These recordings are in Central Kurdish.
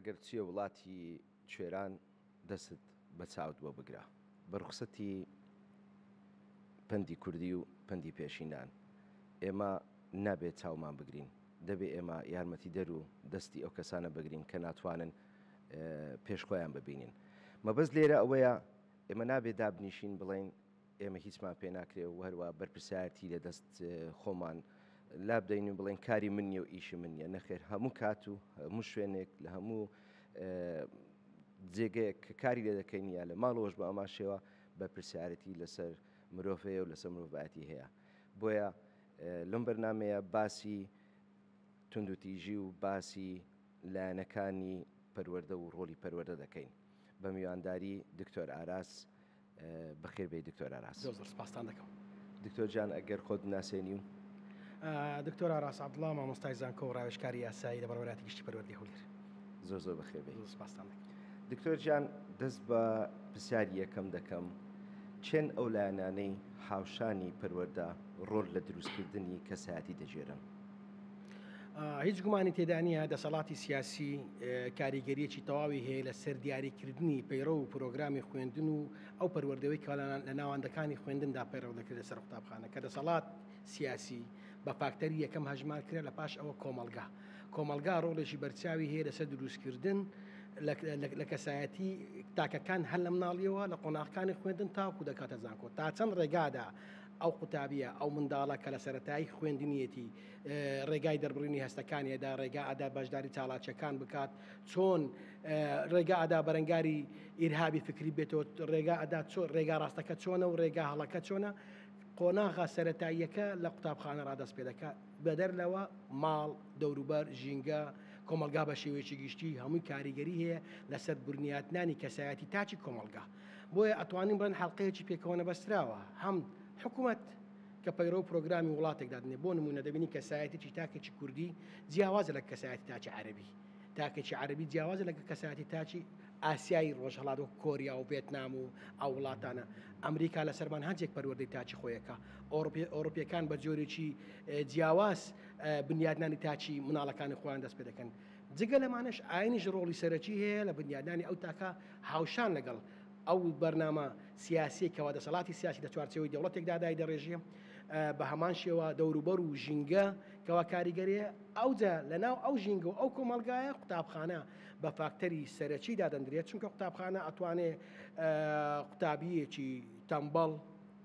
ئەگەر بچیە وڵاتی کوێران دەستت بە چاوت بۆ بگرە. بە ڕوخسەتی پەندی کوردی و پەندی پێشینان ئێمە نابێ چاومان بگرین، دەبێ ئێمە یارمەتیدەر و دەستی ئەو کەسانە بگرین کە ناتوانن پێش خۆیان ببینین. مەبەست لێرە ئەوەیە ئێمە نابێ دابنیشین بڵێین ئێمە هیچمان پێ ناکرێ و هەروە بەرپرسایەتی لە دەست خۆمان لابدەین و بڵێن کاری من نیە و ئیشی من نیە نەخێر هەموو کات و هەموو شوێنێک لە هەموو جێگەیەک کە کاری لێ دەکەین یا لە ماڵەوەش بە ئەمان شێوە بەرپرسیارەتی لەسەر مرۆڤ هەیە و لەسەر مرۆڤایەتی هەیە بۆیە لەم بەرنمەیە باسی توندوتیژی و باسی لایەنەکانی پەروەردە و ڕۆلی پەروەردە دەکەین بە میوانداری دکتۆر ئاراس بەخێر بێی دکتۆر ئاراس. زۆر زۆر سپاستان دەکەم. دکتۆر جان ئەگەر خۆت بناسێنی و. دکتۆر ئاراس عەبدوڵا مامۆستای زانکۆ و ڕاوێژکاری یاسایی لە بەڕێوەبەرایەتی گشتی پەروەردەی هەولێر. زۆر زۆر بەخێر بێی. زۆر سپاستان دەکەم. دکتۆر گیان دەست بە پرسیاری یەکەم دەکەم، کێن ئەو لایەنانەی هاوشانی پەروەردە ڕۆل لە دروستکردنی کەسایەتی دەگێرن؟ هیچ گومانی تێدا نییە دەسەڵاتی سیاسی کاریگەریەکی تەواوی هەیە لە سەر دیاریکردنی پەیڕەو و پرۆگرامی خوێندن و ئەو پەروەردەوەی کە لە ناوەندەکانی خوێندندا پەیڕەو دەکرێت لەسەر قوتابخانە کە دەسەڵات سیاسی بە فاکتەری یەکەم هەژمار کرا لە پاش ئەوە کۆمەڵگا کۆمەڵگا ڕۆڵێکی بەرچاوی هەیە لەسەر دروستکردن لە کەسایەتی تاکەکان هەر لە مناڵیەوە لە قۆناغەکانی خوێندن تاوەکو دەکاتە زانکۆ تا چەند ڕێگادا ئەو قوتابیە ئەو منداڵە کە لە سەرەتایی خوێندنیەتی ڕێگای دەربڕینی هەستەکانی ئەدا، ڕێگا ئەدا بەشداری چالاکیەکان بکات، چۆن ڕێگا ئەدا بەرەنگاری ئیرهابی فکری بێتەوە، ڕێگا ئەدا ڕێگا ڕاستەکە چۆنە و ڕێگا هەڵەکە چۆنە، قۆناغە سەرەتاییەکە لە قوتابخانە ڕادەست پێ دەکات، بەدەر لەوە ماڵ، دەوروبەر، ژینگە، کۆمەڵگا بە شێوەیەکی گشتی هەمووی کاریگەری هەیە لەسەر بنیاتنانی کەسایەتی تاکی کۆمەڵگا. بۆیە ئەتوانین بڵێن حەڵقەیەکی پێکەوەنەبەستراوە هەم حکومەت، کە پەیڕەو و پرۆگرامی وڵاتێک دادەنێ، بۆ نموونە دەبینی کەسایەتیی تاکێکی کوردی جیاوازە لە کەسایەتی تاکی عەرەبی، تاکێکی عەرەبی جیاوازە لە کەسایەتی تاکی ئاسیای ڕۆژهەڵات وەک کۆریا و ڤێتنام و ئەو وڵاتانە. ئەمریکا لەسەرمان هەندێک پەروەردەی تاکی خۆی ئەکا، ئۆڕوپییەکان بە جۆرێکی جیاواز بنیادنانی تاکی مناڵەکانی خۆیان دەست پێ دەکەن. جگە لەمانەش ئاینیش ڕۆڵی سەرەکی هەیە لە بنیادنانی ئەو تاکە هاوشان لەگەڵ ئەو بەرنامە سیاسیەی کەوا دەسەڵاتی سیاسی لە چوارچێوەی دەوڵەتێکدا دایدەڕێژێ بە هەمان شێوە دەوروبەر و ژینگە کەوا کاریگەریە ئەوجا لە ناو ئەو ژینگە و ئەو کۆمەڵگایە قوتابخانە بە فاکتەری سەرەکی دادەندرێت چونکە قوتابخانە ئەتوانێ قوتابیەکی تەمبەڵ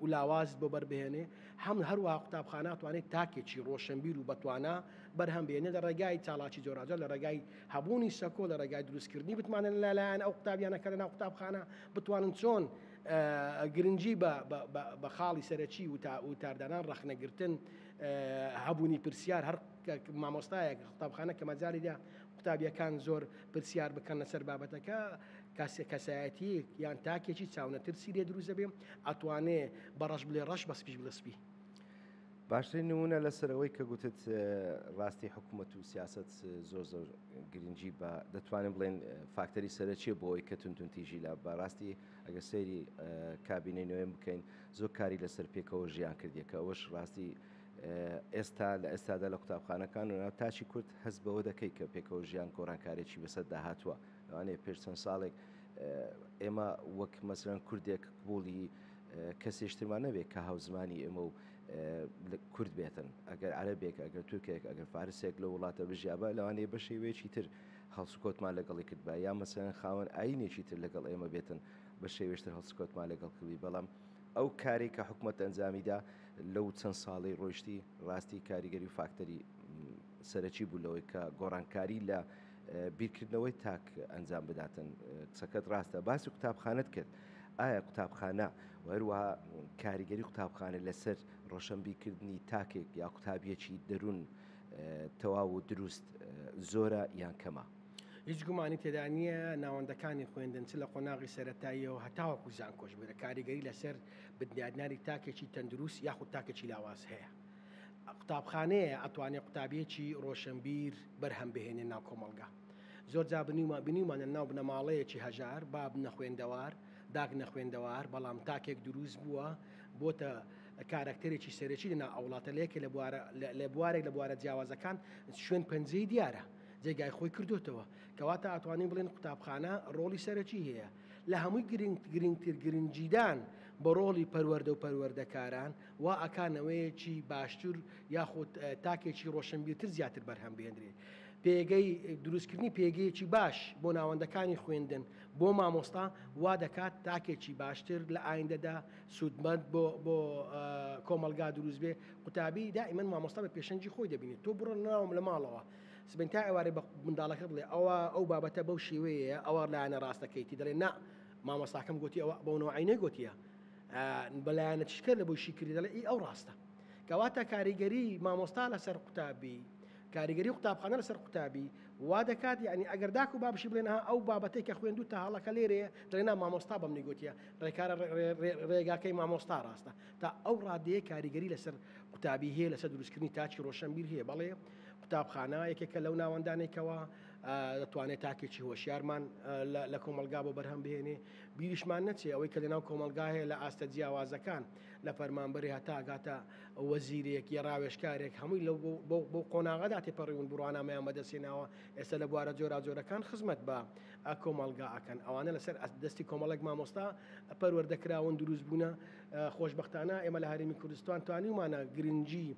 و لاواز بۆ بەربهێنێ هەم هەروەها قوتابخانە ئەتوانێت تاکێکی ڕۆشنبیر و بەتوانا بەرهەم بێنێ لە ڕێگای چالاکی جۆراجۆر لە ڕێگای هەبوونی سەکۆ لە ڕێگای دروستکردنی بتمانە لەلایەن ئەو قوتابیانە کە لەناو قوتابخانە بتوانن چۆن گرنگی بە خاڵی سەرەکی وتاردانان ڕەخنەگرتن هەبوونی پرسیار هەر مامۆستایەک قوتابخانە کە مەجالیدا قوتابیەکان زۆر پرسیار بکەن لەسەر بابەتەکە کاسێ کەسایەتیەک یان تاکێکی چاونەترسی لێ دروست دەبێ ئەتوانێ بە ڕەش بڵێ ڕەش بە سپیش بڵێ سپی. باشترین نمونە لەسەر ئەوەی کە گوتت ڕاستی حکوومەت و سیاست زۆر زۆر گرنگی بە دەتوانین بڵێن فاکتەری سەرەکیە بۆ ئەوەی کە توندتیژی لە بەڕاستی ئەگەر سەیری کابینەی نوێم بکەین زۆر کاری لەسەر پێکەوە ژیان کردیە کە ئەوەش ڕاستی ئێستا لە ئێستادا لە قوتابخانەکان و ناو تاچی کورد هەست بەوە دەکەی کە پێکەوە ژیان گۆڕانکارێکی بەسەر داهاتوە لەوانەیە پێش چەند ساڵێک ئێمە وەک مەسەلەن کوردێک قبوڵی کەسێشترمان نەبێت کە هاوزمانی ئێمە و کورد بێتن ئەگەر عەرەبێک ئەگەر تورکێک ئەگەر فارسێک لە وڵاتە بژیابە لەوانەیە بە شێوەیەکی تر هەڵسوکەوتمان لەگەڵی کردبا یا مەسەلەن خاوەن ئاینێکی تر لەگەڵ ئێمە بێتن بە شێوێشتر هەڵسوکەوتمان لەگەڵ کردی بەڵام ئەو کارێک کە حکوومەت ئەنجامیدا لەو چەند ساڵەی ڕۆیشتی ڕاستی کاریگەری و فاکتەری سەرەکی بوو لەوەی کە گۆڕانکاری لە بیرکردنەوەی تاک ئەنجام بداتن قسەکەت ڕاستە باسی قوتابخانەت کرد ئایا قوتابخانە و هەروەها کاریگەری قوتابخانە لەسەر ڕۆشنبیرکردنی تاکێک یا قوتابیەکی دەروون تەواو و دروست زۆرە یان کەمە؟ هیچ گومانی تێدا نییە ناوەندەکانی خوێندن چ لە قۆناغی سەرەتاییەوە هەتاوەکو زانکۆش بگرە کاریگەری لەسەر بنیادنانی تاکێکی تەندروست یاخود تاکێکی لاواز هەیە. قوتابخانەیە ئەتوانێ قوتابیەکی ڕۆشنبیر بەرهەم بهێنێ ناو کۆمەڵگا. زۆر جا بنیومە بنیومانە ناو بنەماڵەیەکی هەژار باب نەخوێندەوار داک نەخوێندەوار بەڵام تاکێک دروست بووە بۆتە کارەکتەرێکی سەرەکی لە ناو ئەو وڵاتە لە یەکێ لە بوارە لە بوارێک لە بوارە جیاوازەکان شوێن پەنجەی دیارە. جێگای خۆی کردوتەوە. کەواتە ئەتوانین بڵێن قوتابخانە ڕۆڵی سەرەکی هەیە. لە هەمووی گرنگ گرنگتر گرنگیدان بە ڕۆڵی پەروەردە و پەروەردەکاران وا ئەکا نەوەیەکی باشتر یاخود تاکێکی ڕۆشنبیرتر زیاتر بەرهەم بهێندرێ. پێگەی دروستکردنی پێگەیەکی باش بۆ ناوەندەکانی خوێندن بۆ مامۆستا وا دەکات تاکێکی باشتر لە ئایندەدا سوودمەند بۆ بۆ کۆمەڵگا دروست بێ. قوتابی دائیمەن مامۆستا بە پێشەنگی خۆی دەبینێت. تۆ بڕۆ ناوم لە ماڵەوە سبەین تا ئێوارێ بە منداڵەکە بڵێ ئەوە ئەو بابەتە بەو شێوەیەیە ئەوە لایەنە ڕاستەکەیتی دەڵێ نا مامۆستاکەم گوتی ئەوە بەو نەوعی نەگوتیە بە لایەنە چشکە لە بۆی شیکردی دەڵێ ئی ئەو ڕاستە. کەواتە کاریگەری مامۆستا لەسەر قوتابی کاریگەری قوتابخانە لەسەر قوتابی وا دەکات یعنی ئەگەر داک و بابشی بڵێن ها ئەو بابەتەی کە خوێندوو تا هەڵەکە لێرەیە دەڵێ نا مامۆستا بەمنی گوتیە ڕێکارە ڕێگاکەی مامۆستا ڕاستە. تا ئەو ڕادەیە کاریگەری لەسەر قوتابی هەیە لەسەر دروستکردنی تاکی ڕۆشنبیر هەیە. بەڵێ قوتابخانە یەکێکە لەو ناوەندانەی کەوا دەتوانێت تاکێکی هۆشیارمان لە کۆمەڵگا بۆ بەرهەم بهێنێ. بیریشمان نەچێ ئەوەی کە لەناو کۆمەڵگا هەیە لە ئاستە جیاوازەکان لە فەرمانبەری هەتا گاتە وەزیرێک یا ڕاوێژکارێک هەمووی لەو بۆ قۆناغەدا تێپەڕیون بڕوانامەیان بەدەستهێناوە ئێستا لە بوارە جۆراوجۆرەکان خزمەت بە کۆمەڵگا ئەکەن. ئەوانە لەسەر دەستی کۆمەڵێک مامۆستا پەروەردەکراون دروست بوونە. خۆشبەختانە ئێمە لە هەرێمی کوردستان توانیومانە گرنگی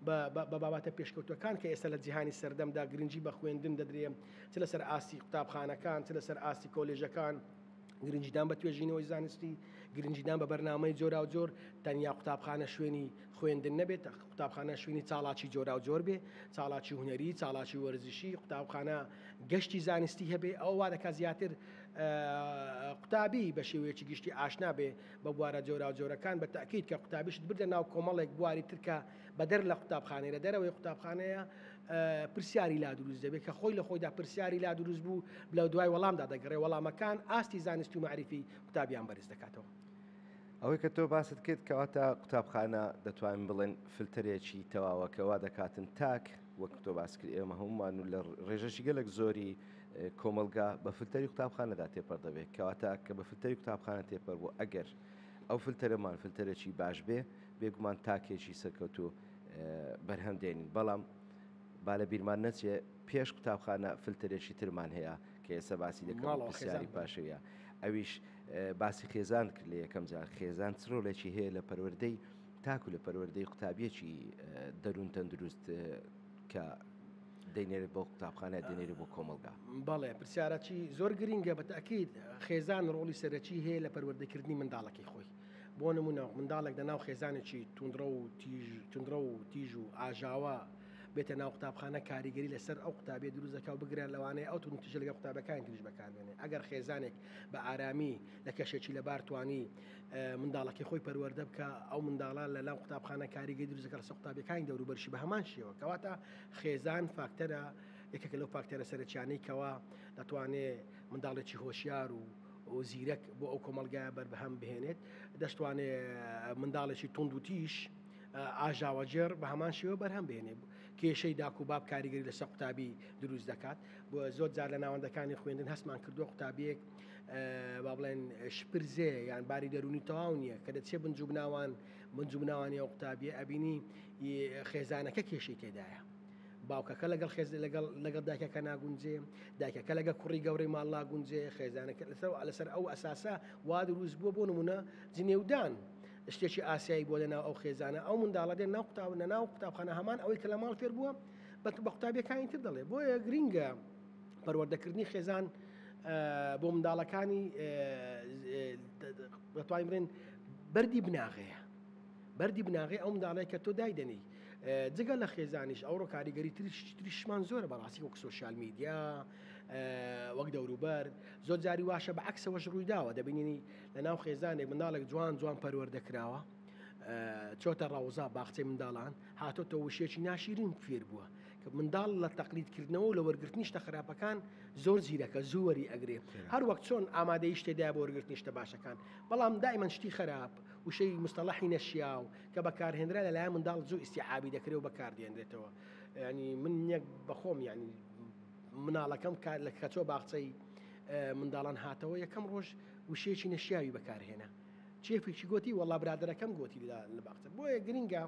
بە بابەتە پێشکەوتوەکان کە ئێستا لە جیهانی سەردەمدا گرنگی بە خوێندن دەدرێ چ لەسەر ئاستی قوتابخانەکان چ لەسەر ئاستی کۆلێژەکان، گرنگیدان بە توێژینەوەی زانستی، گرنگیدان بە بەرنامەی جۆراوجۆر، تەنیا قوتابخانە شوێنی خوێندن نەبێت، قوتابخانە شوێنی چاڵاکی جۆراوجۆر بێ، چاڵاکی هونەری، چاڵاکی وەرزشی، قوتابخانە گەشتی زانستی هەبێ، ئەوە وا دەکات زیاتر قوتابی بە شێوەیەکی گشتی ئاشنا بێ بە بوارە جۆراوجۆرەکان. بە تەئکید کە قوتابیشت بردە ناو کۆمەڵێک بواری تر کە بەدەر لە قوتابخانەیە، لە دەرەوەی قوتابخانەیە، پرسیاری لا دروست دەبێت کە خۆی لە خۆیدا پرسیاری لا دروست بوو لە دوای وەڵامدا دەگەڕێ، وەڵامەکان ئاستی زانستی و مەعریفی قوتابیان بەرز دەکاتەوە. ئەوەی کە تۆ باست کرد کەواتە قوتابخانە دەتوانین بڵێن فلتەرێکی تەواوە کە وا دەکاتن تاک وەک تۆ باس کرد ئێمە هەمومان و لە ڕێژەشی گەلک زۆری کۆمەڵگا بە فلتەری قوتابخانەدا تێپەڕ دەبێت، کەواتە کە بە فلتەری قوتابخانە تێپەر بوو ئەگەر ئەو فلتەرەمان فلتەرێکی باش بێ بێگومان تاکێکی سەرکەوتوو بەرهەم دێنین. بەڵام با لە بیرمان نەچێ پێش قوتابخانە فلتەرێکی ترمان هەیە کە ئێستا باسی دەکەم پرسیاری پاشەوە ئەویش باسی خێزان کرد لە یەکەم جار خێزان چ ڕۆڵێکی هەیە لە پەروەردەی تاکو لە پەروەردەی قوتابیەکی دەروون تەندروست کە دەینێرێت بۆ قوتابخانە دەنێرێت بۆ کۆمەڵگا. بەڵێ پرسیارەکی زۆر گرینگە بە تەئکید خێزان ڕۆڵی سەرەکی هەیە لە پەروەردەکردنی منداڵەکەی خۆی. بۆ نمونە منداڵێک لەناو خێزانێکی توندڕەو و تیژ توندڕەو و تیژ و ئاژاوە بێتە ناو قوتابخانە کاریگەری لەسەر ئەو قوتابیە دروست دەکا و بگرە لەوانەیە ئەو توندوتیژە لەگەڵ قوتابەکانی تریش بەکاربێنێ. ئەگەر خێزانێک بە ئارامی لە کەشێکی لەبار توانی منداڵەکەی خۆی پەروەردە بکا ئەو منداڵە لە ناو قوتابخانە کاریگەری دروست دەکات لەسەر قوتابیەکانی دەوروبەرشی بە هەمان شێوە. کەواتە خێزان فاکتەرە یەکێکە لەو فاکتەرە سەرەکیانەی کەوا دەتوانێ منداڵێکی هۆشیار و و زیرەک بۆ ئەو کۆمەڵگایە بەربهەم بهێنێت، دەشتوانێ منداڵێکی توند و تیژ ئاژاوەگێڕ بە هەمان شێوە بەرهەم بهێنێ. کێشەی داک و باب کاریگەری لەسەر قوتابی دروست دەکات. بۆ زۆر جار لە ناوەندەکانی خوێندن هەستمان کردووە قوتابیەک با بڵێن شپرزێ یان باری دەروونی تەواو نییە کە دەچێ بنجوبناوان بنجوبناوانی ئەو قوتابیە ئەبینی خێزانەکە کێشەی تێدایە. باوکەکە لەگەڵ خێز لەگەڵ لەگەڵ دایکەکە ناگونجێ، دایکەکە لەگەڵ کوڕی گەورەی ماڵ ناگونجێ، خێزانەکە لەسەر لەسەر ئەو ئەساسە وا دروست بووە. بۆ نمونە جنێودان شتێکی ئاسایی بووە لەناو ئەو خێزانە، ئەو منداڵە دێن ناو قوتاب لەناو قوتابخانە هەمان ئەوەی کە لە ماڵ فێر بووە بە قوتابیەکانی تر دەڵێ. بۆیە گرینگە پەروەردەکردنی خێزان بۆ منداڵەکانی دەتوانین بڵێن بەردی بناغەیە. بەردی بناغەی ئەو منداڵەیە کە تۆ دایدەنێی. جگە لە خێزانیش ئەوڕۆ کاریگەری تریشمان زۆرە بەڕاستی وەک سۆشیال میدیا وەک دەوروبەر زۆر جاری واشە بە عەکسەوەش ڕوویداوە دەبینینی لە ناو خێزانێک منداڵێک جوان جوان پەروەردە کراوە چۆتە ڕەوزا باخچەی منداڵان هاتۆتە وشێکی ناشیرین فێر بووە کە منداڵ لە تەقلیدکردنەوە و لە وەرگرتنی شتە خراپەکان زۆر زیرەکە زوو وەری ئەگرێ هەر وەک چۆن ئامادەی شتێدا بۆ وەرگرتنی شتە باشەکان بەڵام دائیمەن شتی خراپ وشەی مستەڵەحی نەشیاو کە بەکارهێنرا لەلایەن منداڵ زوو ئیستیعابی دەکرێ و بەکاردێنرێتەوە. یانی من یەک بەخۆم یانی مناڵەکەم کار لە کەچۆ باخچەی منداڵان هاتەوە یەکەم ڕۆژ وشەیەکی نەشیاوی بەکارهێنا چێفێکی گوتی وەڵا برادەرەکەم گوتی لە باخچە. بۆیە گرنگە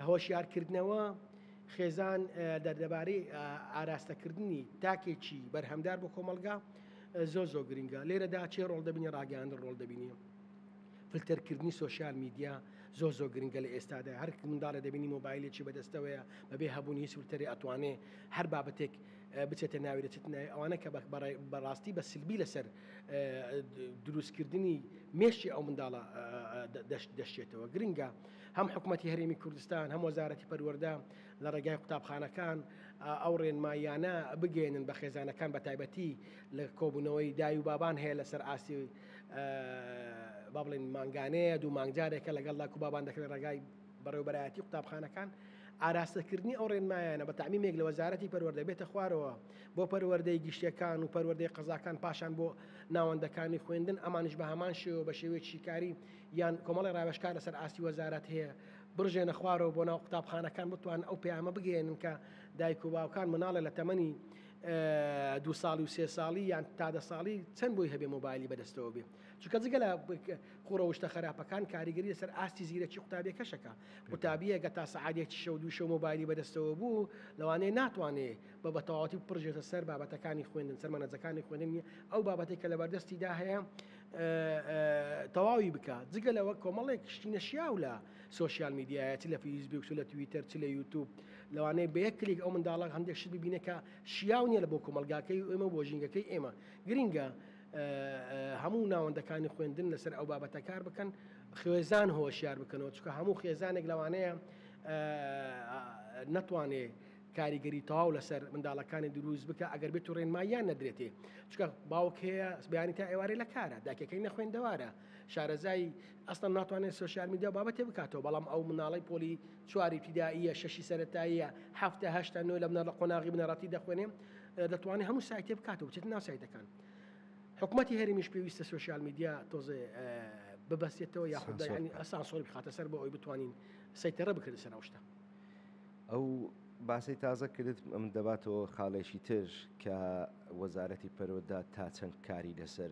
هۆشیارکردنەوە خێزان دەردەبارەی ئاراستەکردنی تاکێکی بەرهەمدار بۆ کۆمەڵگا زۆر زۆر گرنگە. لێرەدا چێ ڕۆڵ دەبینی؟ ڕاگەیاندن ڕۆڵ دەبینی. فلتەرکردنی سۆشیال میدیا زۆر زۆر گرنگە لە ئێستادا. هەر منداڵێ دەبینی مۆبایلێکی بەدەستەوەیە بەبێ هەبوونی هیچ فلتەرێ ئەتوانێ هەر بابەتێک بچێتە ناوی دەچێتە ناوی ئەوانە کە بەڕاستی بە سلبی لەسەر دروستکردنی مێشکی ئەو منداڵە دەشتێتەوە. گرنگە هەم حکوومەتی هەرێمی کوردستان هەم وەزارەتی پەروەردە لە ڕێگای قوتابخانەکان ئەو ڕێنماییانە بگەێنن بە خێزانەکان، بە تایبەتی لە کۆبوونەوەی دای و بابان هەیە لەسەر ئاستی با بڵێن مانگانەیە، دوو مانگجارێکە لەگەڵ داک و بابان دەکرێت ڕێگای بەڕێوبەرایەتی قوتابخانەکان. ئاراستەکردنی ئەو ڕێنمایانە بە تەعمیمێک لە وەزارەتی پەروەردە بێتە خوارەوە بۆ پەروەردەی گشتیەکان و پەروەردەی قەزاکان، پاشان بۆ ناوەندەکانی خوێندن، ئەمانیش بە هەمان شێوە بە شێوەیەکی شیکاری یان کۆمەڵی ڕاوێژکار لەسەر ئاستی وەزارەت هەیە بڕژێنە خوارەوە بۆ ناو قوتابخانەکان، بتوانن ئەو پەیامە بگەیەنن کە دایک و باوکان مناڵێ لە تەمەنی 2 ساڵی و 3 ساڵی یان تا 10 ساڵی چەند بۆی هەبێ مۆبایلی بەدەستەوە بێ، چونکە جگە لە خوڕەوشتە خراپەکان کاریگەری لەسەر ئاستی زیرەکی قوتابیەکەشەکە. قوتابیەکە تا سەعات یەکی شەو دوو شەو مۆبایلی بەدەستەوە بوو لەوانەیە ناتوانێ بە بەتەواوەتی بپڕژێتە سەر بابەتەکانی خوێندن، سەر مەنهەجەکانی خوێندن، ئەو بابەتێک کە لەبەردەستیدا هەیە تەواوی بکە. جگە لەوە کۆمەڵێک شتی نەشیاو لە سۆشیال میدیایە، چ لە فەیسبوک چ لە تویتەر چ لە یوتوب، لەوانەیە بە یەک کلیک ئەو منداڵە هەندێک شت ببینێ کە شیاو نییە لە بۆ کۆمەڵگاکەی ئێمە و بۆ ژینگەکەی ئێمە. گرنگە هەموو ناوەندەکانی خوێندن لەسەر ئەو بابەتە کار بکەن، خێزان هۆشیار بکەنەوە، چونکە هەموو خێزانێک لەوانەیە نەتوانێ کاریگەری تەواو لەسەر منداڵەکانی دروست بکە ئەگەر بێت و ڕێنماییان نەدرێتێ، چونکە باوک هەیە بەیانی تا ئێوارێ لە کارە، داکەکەی نەخوێندەوارە، شارەزای ئەسڵەن ناتوانێت سۆشیال میدیا و بابەتێ بکاتەوە، بەڵام ئەو مناڵەی پۆلی چواری ئیبتیدائیە، شەشی سەرەتاییە، هەفتە هەشتە نۆ لە بنەڕە قۆناغی بنەڕەتی دەخوێنێ، دەتوانێت هەموو سایتێ بکاتەوە، بچێتە ناو سایتەکان. حکوومەتی هەرێمیش پێویستە سۆشیال میدیا تۆزێ ببەستێتەوە یاخود سانسۆر بخاتە سەر بۆ ئەوی بتوانین سەیتەرە بکرێت سەر ئەو شتە. ئەو باسەی تازە کردت ئەم دەباتەوە خاڵێکی تر کە وەزارەتی پەروەردە تا چەند کاری لەسەر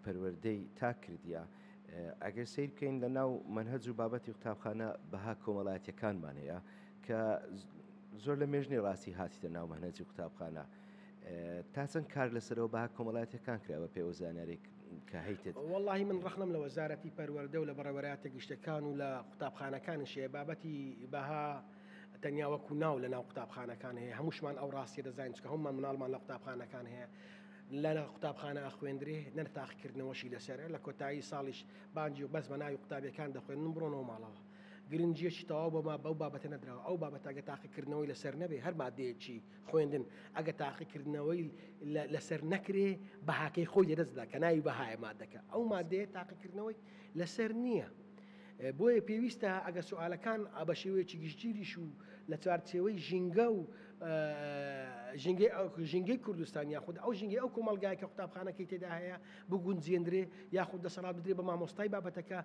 پەروەردەی تاک کردیە. ئەگەر سەیر بکەین لە ناو مەنهەج و بابەتی قوتابخانە بەها کۆمەڵایەتیەکانمان هەیە کە زۆر لە مێژنی ڕاستی هاتیتە ناو مەنهەجی قوتابخانە. تا چەند کار لەسەرەوە بەها کۆمەڵایەتیەکان کرا بە پێوە زانیارێک کە هەیتت؟ وەڵاهی من ڕەخنەم لە وەزارەتی پەروەردە و لە بەڕێوەبەرایەتە گشتیەکان و لە قوتابخانەکانیش هەیە. بابەتی بەها تەنیا وەکو ناو لە ناو قوتابخانەکان هەیە. هەمووشمان ئەو ڕاستیە دەزانین، چونکە هەموومان مناڵمان لە قوتابخانەکان هەیە. لە قوتابخانە ئەخوێندرێ، نە تاقیکردنەوەشی لەسەرە. لە کۆتایی ساڵیش بانگی بەس بە ناوی قوتابیەکان دەخوێنن بڕۆنەوە ماڵەوە. گرنگیەکی تەواو بەما بەو بابەتە نەدراوە. ئەو بابەتە ئەگە تاقیکردنەوەی لەسەر نەبێ، هەر مادەیەکی خوێندن ئەگە تاقیکردنەوەی لەسەر نەکرێ بەهاکەی خۆی لەدەستدا کە ناوی بەهایە مادەکە، ئەو مادەیە تاقیکردنەوەی لەسەر نییە. بۆیە پێویستە ئەگە سوالەکان بە شێوەیەکی گشتگیریش و لە چوارچێوەی ژینگە و ژینگەی کوردستان یاخود ئەو ژینگەی ئەو کۆمەڵگای کە قوتابخانەکەی تێدا هەیە بگونجێندرێ، یاخود دەسەڵات بدرێ بە مامۆستای بابەتەکە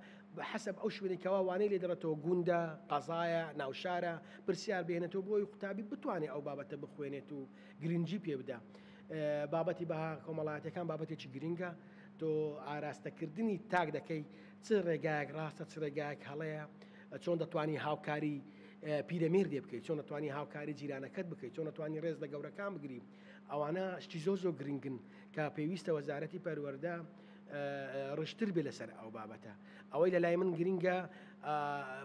حەسەب ئەو شوێنەی کەوا وانەی لێ دەڕێتەوە، گوندە، قەزایە، ناوشارە، پرسیار بهێنێتەوە بۆ ئەوەی قوتابی بتوانێت ئەو بابەتە بخوێنێت و گرنگی پێ بدا. بابەتی بەها کۆمەڵایەتیەکان بابەتێکی گرنگە. تۆ ئاراستەکردنی تاک دەکەی، چ ڕێگایەک ڕاستە چ ڕێگایەک هەڵەیە، چۆن دەتوانی هاوکاری پیرەمێردێ بکەیت، چۆن دەتوانی هاوکاری جیرانەکەت بکەیت، چۆن دەتوانی ڕێز لە گەورەکان بگری. ئەوانە شتی زۆر زۆر گرنگن کە پێویستە وەزارەتی پەروەردە ڕشتر بێ لەسەر ئەو بابەتە. ئەوەی لە لای من گرنگە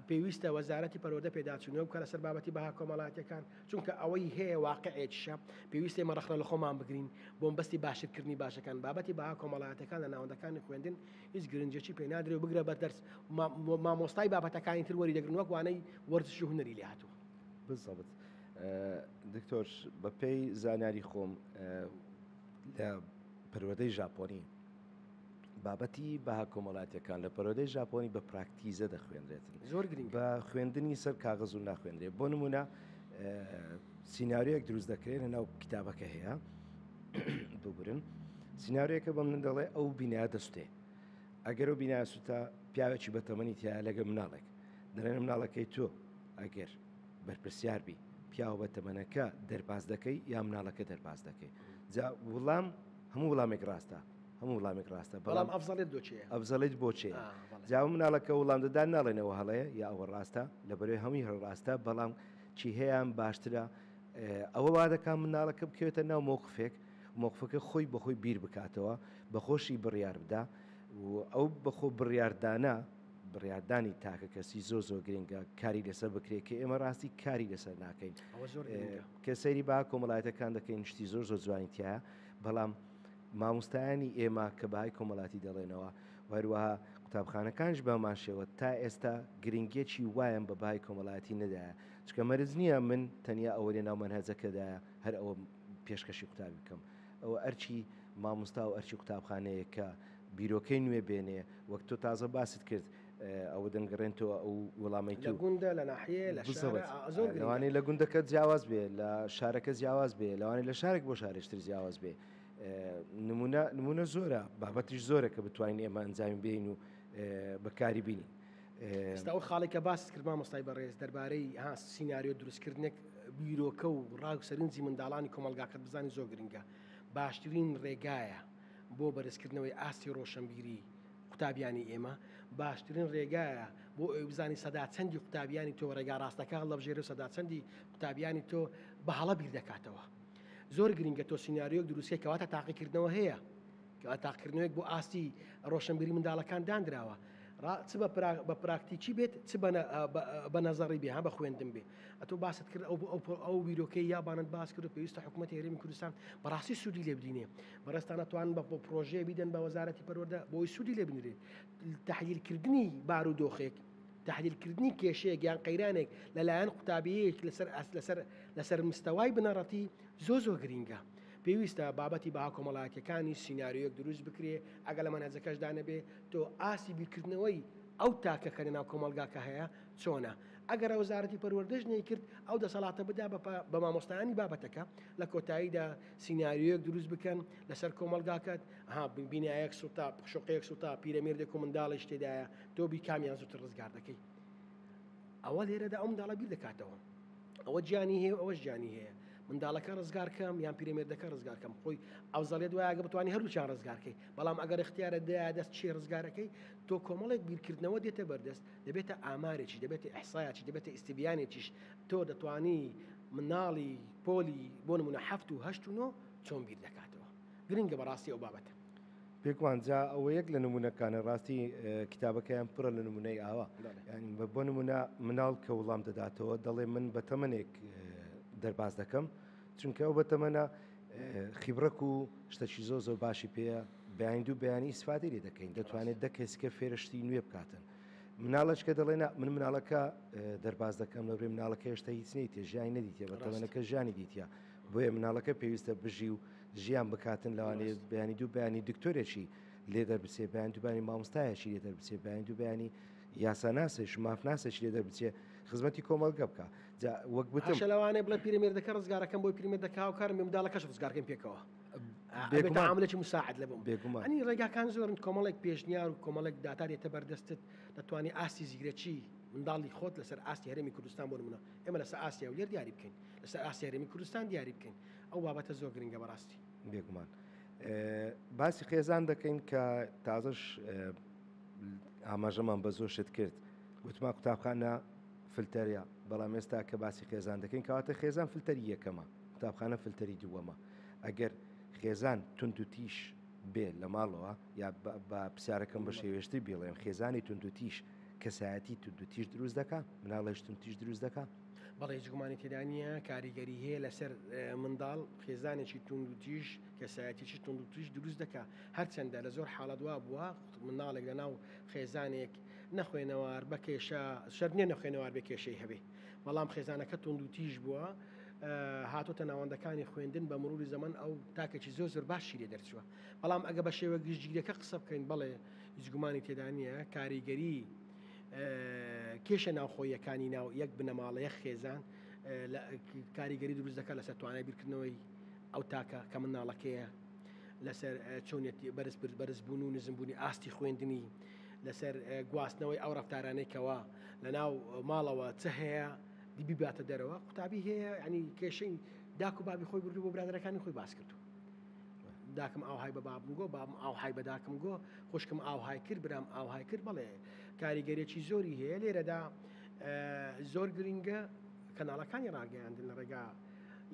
پێویستە وەزارەتی پەروەردە پێداچوونەوە بکە لەسەر بابەتی بەها کۆمەڵایەتیەکان، چونکە ئەوەی هەیە واقعێکیشە، پێویستە ئێمە ڕەخنە لە خۆمان بگرین بۆ مەبەستی باشترکردنی باشەکان. بابەتی بەها کۆمەڵایەتیەکان لە ناوەندەکانی خوێندن هیچ گرنگیەکی پێ نادرێ و بگرە بە دەرس مامۆستای بابەتەکانی تر وەری دەگرن وەک وانەی وەرزش و هونەری لێ هاتووە. بالضبط دکتۆر، بەپێی زانیاری خۆم لە پەروەردەی ژاپۆنی بابەتی بەها کۆمەڵاتیەکان لە پەرۆدەی ژاپۆنی بە پراکتیزە دەخوێنرێتن، زۆر گرنگ بە خوێندنی سەر کاغەز و ناخوێنرێت. بۆ نمونە سیناریۆیەک دروست دەکرێت لە ناو کتابەکە هەیە، ببورن، سیناریۆکە بە من دەڵێ ئەو بینا دەستێ، ئەگەر ئەو بینا سوتا پیاوێکی بەتەمەنی تیا لەگە مناڵێک دەڵێن مناڵەکەی تۆ ئەگەر بەرپرسیار بی پیاوە بەتەمەنەکە دەرباز دەکەی یا مناڵەکە دەرباز دەکەی؟ جا وڵام هەموو وڵامێک ڕاستە، هەموو وڵامێک ڕاستە، بەڵام ئەفزەڵێت بۆ چێ؟ ئەفزەڵێت بۆ چێ؟ جا مناڵەکە وڵام دەدا ناڵێنەوە هەڵەیە یا ئەوە ڕاستە، لە بەرەوەی هەمووی هەر ڕاستە، بەڵام چی هەیان باشترە ئەوە وا دەکات منداڵەکە بکەوێتە ناو مەوقفێک مەوقفەکە خۆی بەخۆی بیر بکاتەوە بەخۆشی بڕیار بدا و ئەو بەخۆ بڕیاردانە بڕیاردانی تاکە کەسی زۆر زۆر گرنگە کاری لەسەر بکرێت کە ئێمە ڕاستی کاری لەسەر ناکەین کە سەیری با کۆمەڵایەتەکان دەکەین شتی زۆر زۆر جوانی تایە بەڵام مامۆستایانی ئێمە کە بەهای کۆمەڵاتی دەڵێنەوە و هەروەها قوتابخانەکانیش بەهەمان شێوە تا ئێستا گرنگیەکی وایان بە بەهای کۆمەڵایەتی نەدایە چونکە مەرج نییە من تەنیا ئەوەی لەناو مەنهەجەکەدایە هەر ئەوە پێشکەشی قوتابی بکەم ئەوە ئەرکی مامۆستا و ئەرکی قوتابخانەیە کە بیرۆکەی نوێ بێنێ وەک تۆ تازە باست کرد ئەوە دەنگەڕێنتەوە ئەو وەڵامەی لە گوندە لە ناحیە لە شارە زۆر گرنگە. لەوانەیە لە گوندەکە جیاواز بێ لە شارەکە جیاواز بێ لەوانەیە لە شارێک بۆ شارێکتر جیاواز بێ نمونە نمونە زۆرە بابەتیش زۆرە کە بتوانین ئێمە ئەنجامی بین و بەکاری بینین. ئێستا ئەو خاڵی کە باست کرد مامۆستای بەڕێز دەربارەی ها سیناریۆ دروستکردنێک بیرۆکە و ڕا و سەرنجی منداڵانی کۆمەڵگاکەت بزانی زۆر گرنگە باشترین ڕێگایە بۆ بەرزکردنەوەی ئاستی ڕۆشنبیری قوتابیانی ئێمە باشترین ڕێگایە بۆ ئەوی بزانی سەدا چەندی قوتابیانی تۆ ڕێگا ڕاستەکە هەڵدەبژێرێ و سەدا چەندی قوتابیانی تۆ بە هەڵە بیر دەکاتەوە زۆر گرنگە تۆ سیناریۆک دروستکەی کەواتە تاقیکردنەوە هەیە کەواتە تاقیکردنەوەیەک بۆ ئاستی ڕۆشنبیری منداڵەکان دانراوە چ بە پراکتیکی بێت چ بە نەزەڕی بێ ها بە خوێندن بێ ئەتۆ باست کرد ئەو ئەو ئەو بیرۆکەی یابانت باس کرد و پێویستە حکوومەتی هەرێمی کوردستان بەڕاستی سوودی لێ بدینێ بەڕێزتان ئەتوانن بە پرۆژەیە بیدەن بە وەزارەتی پەروەردە بۆی سوودی لێ بنرێت تحلیلکردنی بارودۆخێک تحلیلکردنی کێشەیەک یان قەیرانێک لەلایەن قوتابیەک لەسەر ئاست لەسەر لەسەر مستەوای بنەڕەتی زۆر زۆر گرینگە پێویستە بابەتی بەها کۆمەڵایەتیەکانی سیناریۆیەک دروست بکرێ ئەگەر لە مەنهەجەکەشدا نەبێ تۆ ئاستی بیرکردنەوەی ئەو تاکە کە لەناو کۆمەڵگاکە هەیە چۆنە ئەگەر وەزارەتی پەروەردەش نەیکرد ئەو دەسەڵاتە بدا بە مامۆستایانی بابەتەکە لە کۆتاییدا سیناریۆیەک دروست بکەن لەسەر کۆمەڵگاکەت ها بینایەک سوتا شوقەیەک سوتا پیرەمێردێک و منداڵێک تێدایە تۆ بی کامیان زووتر ڕزگار دەکەی ئەوە لێرەدا ئەو منداڵە بیر دەکاتەوە ئەوە گیانی هەیە و ئەوەش گیانی هەیە منداڵەکە ڕزگار کەم یان پیرەمێردەکە ڕزگار کەم خۆی ئەوزەڵێت وایە گە بتوانانی هەردووچیان ڕزگارکەی بەڵام ئەگەر اختیارە دایە دەست چی ڕزگارەکەی تۆ کۆمەڵێک بیرکردنەوە دێتە بەردەست دەبێتە ئامارێکی دەبێتە ئیحسایەکی دەبێتە ئیستیبیانێکیش تۆ دەتوانی مناڵی پۆلی بۆ نمونە هەفت و هەشت و نۆ چۆن بیر دەکاتەوە گرنگە بەڕاستی ئەو بابەتە. بێگومان جا ئەوە یەک لە نمونەکانە ڕاستی کتابەکەیان پڕە لە نمونەی ئاوا یانی بۆ نمونە مناڵ کە وڵام دەداتەوە دەڵێ من بە تەمەنێک دەرباز دەکەم چونکە ئەو بە تەمەنە خیبرەک و شتەکی زۆر زۆر باشی پێیە بەیانی دوو بەیانی ئیسفادەی لێ دەکەین دەتوانێت دە کەسکە فێرە شتی نوێ بکاتن مناڵەش کە دەڵێ نا من مناڵەکە دەرباز دەکەم لە ڕێ مناڵەکە هێشتا هیچ نیتێ ژیانی نەدیتە بە تەمەنەکە ژیانی دیتە بۆیە مناڵەکە پێویستە بژی و ژیان بکاتن لەوانەیە بەیانی دوو بەیانی دکتۆرێکی لێ دەربچێ بەیان دووبانی مامۆستایەکی لێ دەربچێ بەیانی دوو بەیانی یاساناسێک مافناسێکی لێ دەربچێ خزمەتی کۆمەڵگە بکە جا وەک بتم هەشە لەوانەیە بڵێ پیرەمێردەکە ڕزگارەکەم بۆی پیرەمێردەکە هاوکارم بێ منداڵەکەش ڕزگارکەین پێکەوە بێگومان عاملێکی مساعد لە بۆم بێگومان ئەنی ڕێگاکان زۆرن کۆمەڵێک پێشنیار و کۆمەڵێک داتا دێتە بەردەستت دەتوانی ئاستی زیرەکی منداڵی خۆت لەسەر ئاستی هەرێمی کوردستان بۆ نمونە ئێمە لەسەر ئاستی هەولێر دیاری بکەین لەسەر ئاستی هەرێمی کوردستان دیاری بکەین ئەو بابەتە زۆر گرنگە بەڕاستی. بێگومان باسی خێزان دەکەین کە تازەش ئاماژەمان بە زۆر شت کرد وتمان قوتابخانە فلتەرە بەڵام ئێستا کە باسی خێزان دەکەین کەواتە خێزان فلتەری یەکەمە قوتابخانە فلتەری دووەمە ئەگەر خێزان توند و تیش بێ لە ماڵەوە یا بە پرسیارەکەم بە شێوێشتر بیڵێم خێزانی توند و تیش کەسایەتی توند و تیش دروست دەکا مناڵێش توند تیش دروست دەکا؟ بەڵێ هیچ گومانی تێدا نییە کاریگەری هەیە لەسەر منداڵ خێزانێکی توند و تیژ کەسایەتیی توند و تیژ دروست دەکا هەرچەندە لە زۆر حاڵەت وا بووە منداڵێک لە ناو خێزانێک نەخوێنەوار بە کێشە شەرت نییە نەخوێنەوار بێ کێشەی هەبێ بەڵام خێزانەکە توند و تیژ بووە هاتۆتە ناوەندەکانی خوێندن بە مروری زەمەن ئەو تاکێکی زۆر زۆر باشی لێ دەرچووە بەڵام ئەگە بە شێوە گشتگیرەکە قسە بکەین بەڵێ هیچ گومانی تێدا نییە کاریگەری کێشە ناوخۆیەکانی ناو یەک بنەماڵە یەک خێزان کاریگەری دروست دەکات لەسەر توانای بیرکردنەوەی ئەو تاکە کە منداڵەکەیە لەسەر چۆنیەتی بەرز بەرزبوون و نزمبوونی ئاستی خوێندنی لەسەر گواستنەوەی ئەو ڕەفتارانەی کەوا لەناو ماڵەوە چ هەیە بیباتە دەرەوە قوتابی هەیە ینی کێشەی داک و بابی خۆی بردو بۆ برادەرەکانی خۆی باس کردو داکم ئاوهای بە بابم گۆ بابم ئاوهای بە داکم گۆ خوشکم ئاوهای کرد برام ئاوهای کرد بەڵێ کاریگەرێکی زۆری هەیە لێرەدا زۆر گرنگە کەناڵەکانی ڕاگەیاندن لە ڕێگا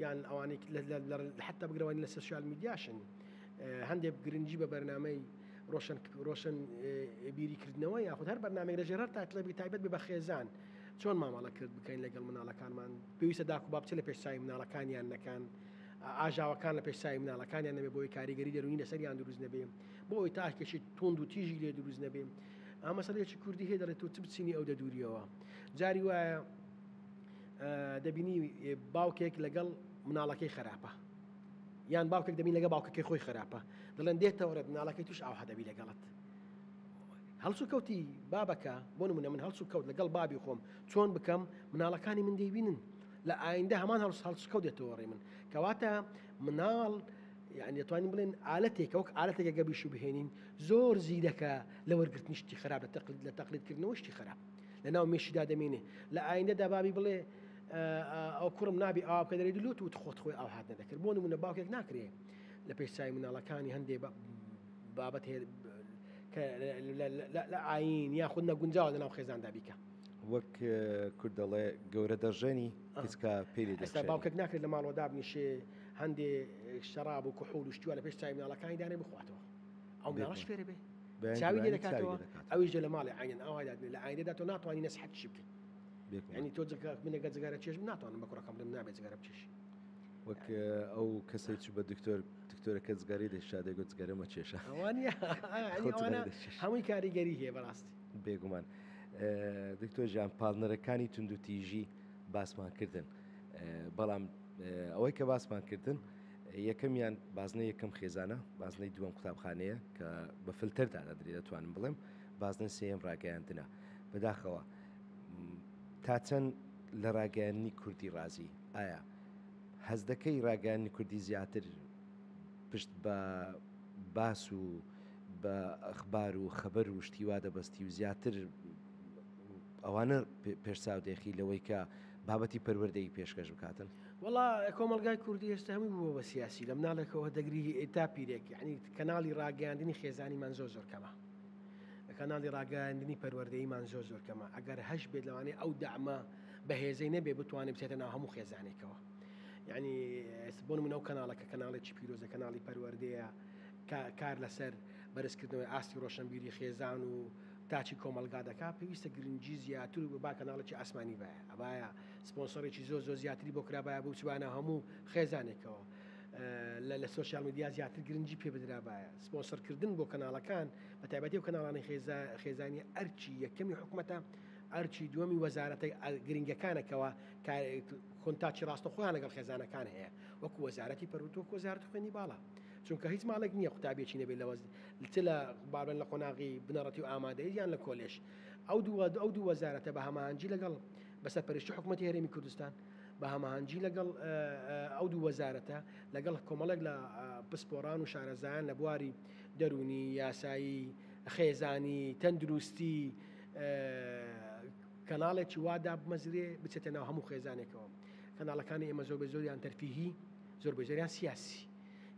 یان ئەوانەی حتا بگرەوەن لە سۆسیال میدیاشن هەندێک گرنگی بە بەرنامەی ڕۆشن ڕۆشن بیریکردنەوە یاخود هەر بەرنامەی لەژێر هەر title ێک تایبەت بە خێزان چۆن مامەڵە کرد بکەین لەگەڵ مناڵەکانمان پێویستە داک و باب چ لە پێش چاوی مناڵەکانیان نەکان ئاژاوەکان لە پێش چاوی مناڵەکانیان نەبێ بۆی کاریگەری دەروونی لەسەریان دروست نەبێ بۆ ئەوی تاکێکی توند و تیژی لێ دروست نەبێ ئامەسەلەیەکی کوردی هەیە دەڵێت تۆ چ بچینی ئەو دەدوریەوە جاری وایە دەبینی باوکێک لەگەڵ مناڵەکەی خراپە یان باوکێک دەبین لەگە باوکەکەی خۆی خراپە دەڵێن دێتەوە ڕێت مناڵەکەی توش ئاوها دەبی لەگەڵت هەڵسو کەوتی بابەکە بۆ نمونە من هەڵسو کەوت لەگەڵ بابی خۆم چۆن بکەم مناڵەکانی من دەیبینن لە ئایندە هەمان هەڵس هەڵسکەوت دێتەوە ڕێ من کەواتە مناڵ یعنی دەتوانین بڵێن ئالەتێکە وەک ئالەتێکە گەبیش و بهێنین زۆر زیرەکە لە وەرگرتنی شتی خراپ لە تەقلید لە تەقلیدکردنەوە شتی خراپ لە ناو مێشیدا دەمێنێ لە ئایندەدا بابی بڵێ ئەو کوڕم نابی ئاوا بکە دەرێ لۆت وت خۆت خۆی ئاو هات نەدەکرد بۆ نمونە باوکێک ناکرێ لە پێش چاوی مناڵەکانی هەندێ بابەت هەیە کە لە ئاین یاخود نەگونجاوە لەناو خێزاندا بیکە. وەک کورد دەڵێ گەورە دەڕژێنی کچکە پێی ئێستا باوکێک ناکرێت لە ماڵەوە دابنیشێ هەندێ شەراب و کحول و شتیوە لە پێش چاوی مناڵەکانی دانێ بخواتەوە ئەو مناڵەش فێرە بێ چاوی لێ دەکاتەوە ئەویش لە ماڵی عینەن ئاوای دادنێ لە ئایندەدا تۆ ناتوانانی نەسحەتشی بکەیت ینی تۆ منەگە جگەرە چێژ ناتوانم بە کوڕەکەم بڵێم نابێت جگەرە بچێشی وەک ئەو کەسەی چوو بە دکتۆر دکتۆرەکە جگەرەی دەشا دەگوت جگەرە مەکێشە هەمووی کاریگەری هەیە بەڕاستی بێگومان دکتۆر ژیان پاڵنەرەکانی توندوتیژی باسمان کردن بەڵام ئەوەی کە باسمان کردن یەکەمیان بازنەی یەکەم خێزانە بازنەی دووەم قوتابخانەیە کە بە فلتەر دادەدرێت دەتوانم بڵێم بازنەی سێیەم ڕاگەیاندنە بەداخەوە تا چەند لە ڕاگەیاندنی کوردی ڕازی ئایا هەست دەکەی ڕاگەیاندنی کوردی زیاتر پشت بە باس و بە ئەخبار و خەبەر و شتی وا دەبەستی و زیاتر ئەوانە پێشچاو دێخی لەوەی کە بابەتی پەروەردەیی پێشکەش بکاتن؟ وەڵا کۆمەڵگای کوردی ئێستا هەمووی بووە بە سیاسی لە مناڵێکەوە دەگری تا پیرێک یعنی کەناڵی ڕاگەیاندنی خێزانیمان زۆر زۆر کەمە کەناڵی ڕاگەیاندنی پەروەردەییمان زۆر زۆر کەمە ئەگەر هەش بێت لەوانەیە ئەو دەعمە بەهێزەی نەبێ بتوانێت بچێتە ناو هەموو خێزانێکەوە یعنی بۆ نمونە ئەو کەناڵەکە کەناڵێکی پیرۆزە کەناڵی پەروەردەیە کار لەسەر بەرزکردنەوەی ئاستی ڕۆشنبیری خێزان و تاکی کۆمەڵگا دەکا پێویستە گرنگی زیاتر و با کەناڵێکی ئاسمانی بایە ئەبایە سپۆنسەرێکی زۆر زۆر زیاتری بۆ کرابایە بۆ بچبانە هەموو خێزانێکەوە لە سۆشیال میدیا زیاتر گرنگی پێ بدرابایە سپۆنسەرکردن بۆ کەناڵەکان بە تایبەتی و کەناڵانی خێزانی ئەرچی یەکەمی حکومەتە ئەرچی دووەمی وەزارەتە گرنگەکانەکەەوە contact ی ڕاستەخۆیان لەگەڵ خێزانەکان هەیە وەکو وەزارەتی پەروەردە وەکو وەزارەتی خوێندنی باڵا چونکە هیچ ماڵێک نییە قوتابیەکی نەبێت لە چ لە بابن لە قۆناغی بنەڕەتی و ئامادەیی یان لە کۆلێژ ئەو دوو ئەو دوو وەزارەتە بە هەماهەنگی لەگەڵ بە سەرپەرشتی حکوومەتی هەرێمی کوردستان بە هەماهەنگی لەگەڵ ئەو دوو وەزارەتە لەگەڵ کۆمەڵێک لە پسپۆران و شارەزایان لە بواری دەروونی یاسایی خێزانی تەندروستی کەناڵێکی وا دابمەزرێ بچێتە ناو هەموو خێزانێکەوە کەناڵەکانی ئێمە زۆر بە زۆریان تەرفیهی زۆر بە زۆریان سیاسی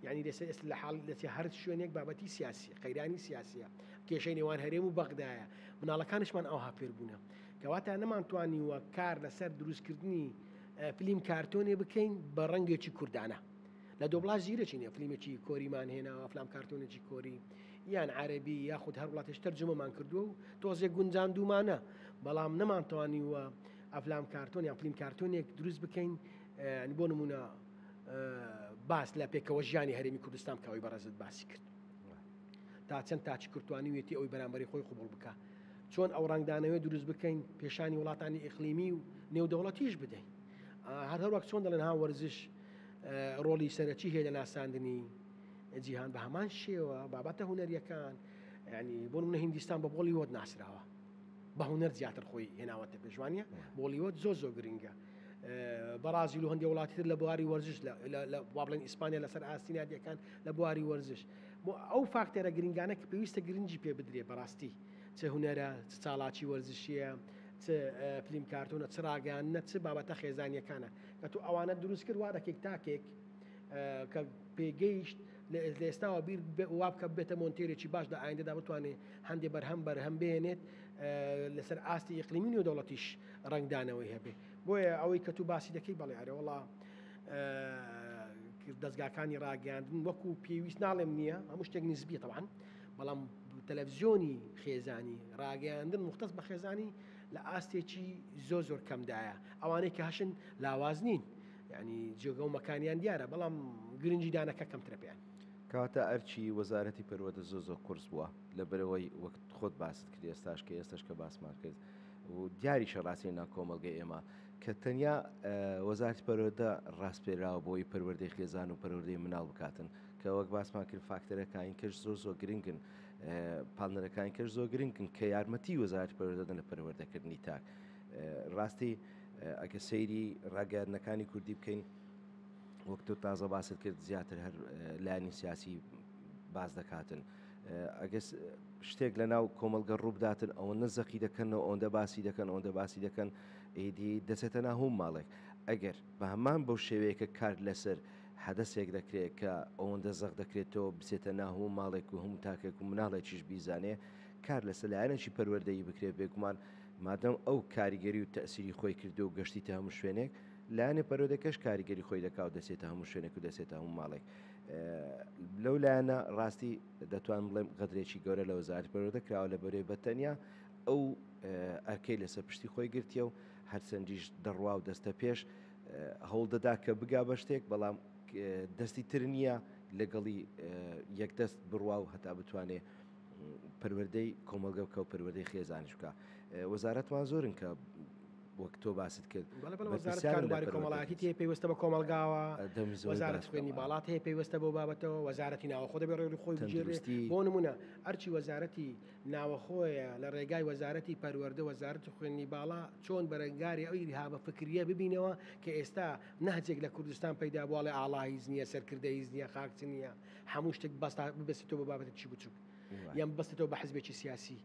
یعنی لەسەر ئێستا لە حاڵ لەچێ هەر شوێنێک بابەتی سیاسی قەیرانی سیاسیە کێشەی نێوان هەرێم و بەغدایە مناڵەکانیشمان ئەوها فێربوونە کەواتە نەمانتوانیوە کار لەسەر دروستکردنی فلیم کارتۆنێ بکەین بە ڕەنگێکی کوردانە لە دۆبلاژ زیرەکی نیە فلیمێکی کۆریمان هێناوە فلام کارتۆنێکی کۆری یان عەربی یاخود هەر وڵاتێش تەرجمەمان کردووە و تۆزێک گونجاندومانە بەڵام نەمانتوانیوە ئەفلام کارتۆن یان فلیم کارتۆنێک دروست بکەین بۆ نمونە باس لە پێکەوە ژیانی هەرێمی کوردستان بکەوەی بەڕێزت باسی کرد تا چەند تاچی کورتوانیوێتی ئەوی بەرامبەری خۆی قوبڵ بکە چۆن ئەو ڕنگدانەوەی دروست بکەین پێشانی وڵاتانی ئیقلیمی و نێودەوڵەتیش بدەین هەر هەروەک چۆن دەڵێن ها وەرزش ڕۆڵی سەرەکی هەیە لە ناساندنی جیهان بە هەمان شێوە بابەتە هونەریەکان ینی بۆ منە هیندستان بە بۆڵیوۆد ناسراوە بە هونەر زیاتر خۆی هێناوەتە پێشوانە بۆڵیوۆد زۆر زۆر گرنگە بەڕازیل و هەندێک وڵاتی تر لە بواری وەرزش لە وا بڵێن ئیسپانیا لەسەر ئاستی نادیەکان لە بواری وەرزش بۆ ئەو فاکتەرە گرنگانە کە پێویستە گرنگی پێ بدرێ بەڕاستی چ هونەرە چ چالاکی وەرزشیە چ فلیم کارتۆنە چ ڕاگەیاندنە چ بابەتە خێزانیەکانە کە تۆ ئەوانە دروست کرد وا دەکەیت تاکێک کە پێگەیشت لە ئێستاوە بیر وا بکە ببێتە مۆنتێرێکی باش لە ئایندەدا بتوانێت هەندێ بەرهەم بەرهەم بهێنێت لەسەر ئاستی ئیقلیمی نێودەوڵەتیش ڕەنگدانەوەی هەبێ. بۆیە ئەوەی کە تو باسی دەکەی بەڵێ ئەرێ وەڵا دەزگاکانی ڕاگەیاندن وەکو پێویست ناڵێم نییە هەموو شتێک نسبیە تەبعەن بەڵام تەلەڤزیۆنی خێزانی ڕاگەیاندن مختص بە خێزانی لە ئاستێکی زۆر زۆر کەمدایە ئەوانەی کە هەشن لاواز نین یعنی جێگە و مەکانیان دیارە بەڵام گرنگی دانەکە کەمترە پێیان. کەواتە ئەرکی وەزارەتی پەروەردە زۆر زۆر قورس بووە لەبەرئەوەی وەک خۆت باست کرد ئێستاش کە ئێستاش کە باسمان کرد و دیاریشە ڕاستی نا کۆمەڵگەی ئێمە کە تەنیا وەزارەتی پەروەردە ڕاسپێراوە بۆی پەروەردەی خێزان و پەروەردەی مناڵ بکاتن کە وەک باسمان کرد فاکتەرەکانی کەش زۆر زۆر گرنگن پاڵنەرەکانی کەش زۆر گرنگن کە یارمەتی وەزارەتی پەروەردەدەن لە پەروەردەکردنی تاک ڕاستی ئەگە سەیری ڕاگەیاندنەکانی کوردی بکەین وەک تۆ تازە باست کرد زیاتر هەر لایەنی سیاسی باس دەکاتن ئەگەر شتێک لە ناو کۆمەڵگە ڕووبداتن ئەوەندە زەقی دەکەنەوە ئەوەندە باسی دەکەن ئەوەندە باسی دەکەن ئیدی دەچێتە ناو هەموو ماڵێک ئەگەر بە هەمان بەو شێوەیە کە کار لەسەر حەدەسێک دەکرێت کە ئەوەندە زەق دەکرێتەوە بچێتە ناو هەموو ماڵێک و هەموو تاکێک و مناڵێکیش بیزانێ کار لەسەر لایەنێکی پەروەردەیی بکرێت بێگومان مادەم ئەو کاریگەری و تەئسیری خۆی کردو و گەشتیتە هەموو شوێنێک لایەنی پەروەردەکەش کاریگەری خۆی دەکا و دەچێتە هەموو شوێنێک و دەچێتە هەموو ماڵێک لەو لایەنە ڕاستی دەتوانم بڵێم غەدرێکی گەورە لە وەزارەتی پەروەردە کراوە لە بەرەی بە تەنیا ئەو ئەرکەی لەسەر پشتی خۆی گرتیە و هەرچەندیش دەڕوا و دەستە پێش هەوڵ دەدا کە بگا بە شتێک بەڵام دەستی تر نییە لەگەڵی یەکدەست بڕوا و هەتا بتوانێ پەروەردەی کۆمەڵگە بکە و پەروەردەی خێزانیش بکە وەزارەتمان زۆرن کە وەک تۆ باست کرد بەڵێ بەڵێ وەزارەت کاروباری کۆمەڵایەتی تێ پەیوەستە بە کۆمەڵگاوە وەزارەت خوێندنی باڵات هەیە پەیوەستە بۆ بابەتەوە وەزارەتی ناوەخۆ دەبێ ڕێوری خۆی بگێڕێ بۆ نمونە ئەرچی وەزارەتی ناوەخۆیە لە ڕێگای وەزارەتی پەروەردە وەزارەتی خوێندنی باڵا چۆن بەرەنگاری ئەو ئیرهابە فکریە ببینەوە کە ئێستا نەهجێک لە کوردستان پەیدا بووە ئەڵێ ئاڵا هیچ نییە سەرکردە هیچ نییە خاک چ نییە هەموو شتێک بەستا ببەستێتەوە بە بابەتێکی بچووک یان ببەستێتەوە بە حزبێکی سیاسی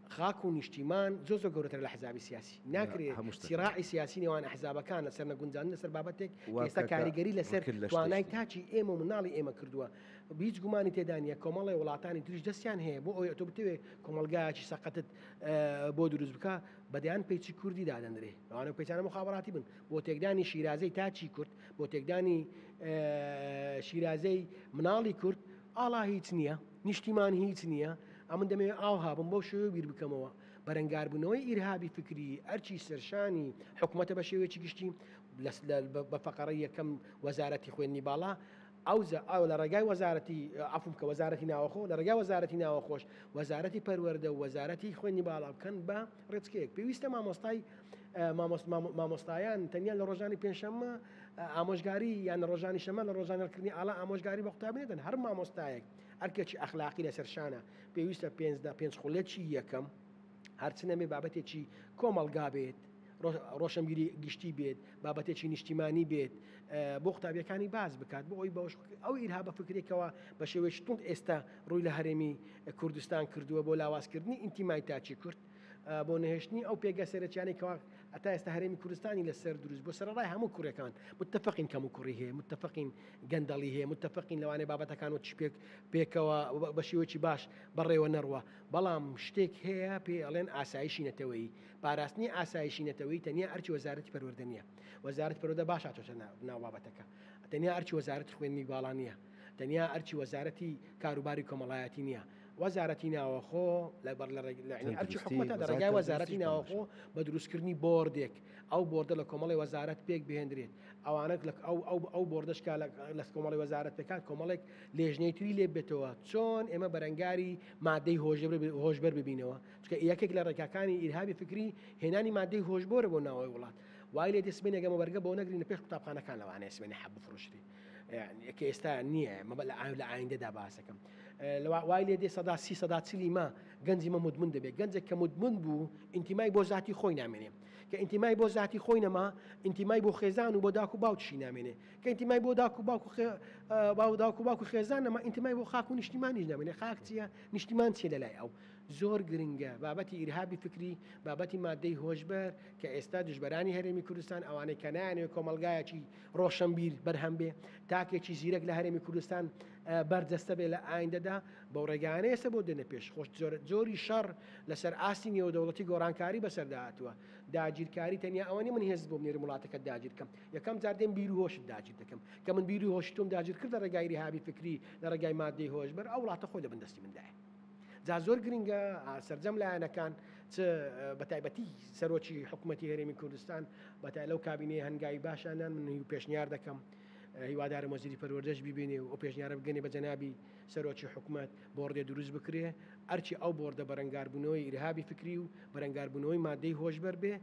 خاک و نیشتیمان زۆر زۆر گەورەترە لە حزابی سیاسی ناکرێ سیراعی سیاسی نێوان ئەحزابەکان لەسەر نەگونجاندن لەسەر بابەتێک کە ئێستا کاریگەری لەسەر توانای تاکی ئێمە و مناڵی ئێمە کردووە هیچ گومانی تێدا نییە کۆمەڵی وڵاتانی تریش دەستیان هەیە بۆ ئەوەی ئەتۆ بتەوێ کۆمەڵگایەکی سەقەتت بۆ دروست بکە بەدەیان پێچی کوردی دادەنرێ لەوانە پێچانە مخابراتی بن بۆ تێکدانی شیرازەی تاکی کورد بۆ تێکدانی شیرازەی مناڵی کورد ئاڵا هیچ نییە نیشتیمان هیچ نییە ئەمن دەمەوێت ئاوها بم بەو شێوەیە بیر بکەمەوە بەرەنگاربوونەوەی ئیرهابی فکری ئەرکی سەرشانی حکومەتە بە شێوەیەکی گشتی بە فەقەڕەی یەکەم وەزارەتی خوێندنی باڵا ئەوجا ئەو لە ڕێگای وەزارەتی عەفوم کە وەزارەتی ناوەخۆ لە ڕێگای وەزارەتی ناوەخۆش وەزارەتی پەروەردە و وەزارەتی خوێندنی باڵا بکەن بە ڕێچکەیەک پێویستە مامۆستای مامۆستایان تەنیا لە ڕۆژانی پێنجشەممە ئامۆژگاری یان لە ڕۆژانی شەمە لە ڕۆژانی هەڵکردنی ئاڵا ئامۆژگاری بە قوتابی نەدەن هەر مامۆستایەک ئەرکێکی ئەخلاقی لەسەر شانە پێویستە پێنجدا پێنج خولەکی یەکەم هەرچ نەبێ بابەتێکی کۆمەڵگا بێت ڕۆشنبیری گشتی بێت بابەتێکی نیشتیمانی بێت بۆ قوتابیەکانی باس بکات بۆ ئەوی بەوەش ئەو ئیرها بە فکرێکەوە بە شێوەیەکی توند ئێستا ڕووی لە هەرێمی کوردستان کردووە بۆ لاوازکردنی ئینتیمای تاکی کورد بۆ نەهێشتنی ئەو پێگە سەرەکیانەی کەوا هەتا ئێستا هەرێمی کوردستانی لەسەر دروست بۆ سەرەڕای هەموو کوڕەکان متفقین کەم و کوڕی هەیە متفقین گەندەڵی هەیە متفقین لەوانەیە بابەتەکان وەک پێک پێکەوە بە شێوەیەکی باش بەڕێوە نەڕوە بەڵام شتێک هەیە پێ ئەڵێن ئاسایشی نەتەوەیی پاراستنی ئاسایشی نەتەوەیی تەنیا ئەرکی وەزارەتی پەروەردە نییە وەزارەتی پەروەردە باش هاتۆتە ناو بابەتەکە تەنیا ئەرکی وەزارەتی خوێندنی باڵا نییە تەنیا ئەرکی وەزارەتی کاروباری کۆمەڵایەتی نییە وەزارەتی ناوەخۆ لە بەر لە ئەرکی حکومەتە لە ڕێگای وەزارەتی ناوەخۆ بە دروستکردنی بۆردێک ئەو بۆردە لە کۆمەڵی وەزارەت پێک بهێندرێت ئەوانەک لە ئەو ئەو ئەو بۆردەش کە لە کۆمەڵی وەزارەت پێکات کۆمەڵێک لێژنەی تری لێ بێتەوە چۆن ئێمە بەرەنگاری مادەی هۆشبەر ببینەوە چونکە یەکێک لە ڕێگاکانی ئیرهابی فکری هێنانی مادەی هۆشبۆرە بۆ ناوەوەی وڵات وای لێ دێ سبەینێ گەمە بەرگە بۆ نەگرین لە پێش قوتابخانەکان لەوانەیە سبەینێ حەب بفرۆشرێ کە ئێستا نییە مەبە لە ئاو لە ئایندەدا باسەکەم وای لێ دێ 30 40 ما گەنجی مە مدمن دەبێت گەنجێک کە مدمن بوو ئینتیمای بۆ زاتی خۆی نامێنێ کە ئینتیمای بۆ زاتی خۆی نەما ئینتیمای بۆ خێزان و بۆ داک و باوکشی نامێنێ کە ئینتیمای بۆ داک و باوک و باو داک و باوک و خێزان نەما ئینتیمای بۆ خاک و نیشتیمانیش نامێنێ خاک چییە نیشتیمان چیە لەلای ئەو زۆر گرنگە بابەتی ئیرهابی فکری، بابەتی مادەی هۆشبەر کە ئێستا دژبەرانی هەرێمی کوردستان ئەوانەی کە نایانەوێت کۆمەڵگایەکی ڕۆشنبیر بەرهەم بێ، تاکی. تاکێکی زیرەک لە هەرێمی کوردستان بەرجەستە بێ لە ئایندەدا بەو ڕێگایانە ئێستا بۆ دێنە پێش. خۆش جۆری شەڕ لەسەر ئاستی نێودەوڵەتی گۆڕانکاری بەسەردا هاتووە. داگیرکاری تەنیا ئەوە نیە من هێزت بۆ بنێرم وڵاتەکەت داگیر کەم. یەکەم جار دێم بیر و هۆشت داگیر دەکەم. کە من بیر و هۆشی تۆم داگیر کرد لە ڕێگای ئیرهابی فکری، لە ڕێگای ماددەی هۆشبەر، ئەو وڵاتە خۆی لە بن دەستی مندایە. جا زۆر گرنگە سەرجەم لایەنەکان چ بە تایبەتی سەرۆکی حکوومەتی هەرێمی کوردستان بەتای لەو کابینەی هەنگاوی باشانان من هیو پێشنیار دەکەم هیوادارم وەزیری پەروەردەش بیبینێ و ئەو پێشنیارە بگەنێ بە جەنابی سەرۆکی حکومەت بۆڕدێ دروست بکرێ ئەرچی ئەو بۆردە بەرەنگاربوونەوەی ئیرهابی فکری و بەرەنگاربوونەوەی مادەی هۆشبەر بێ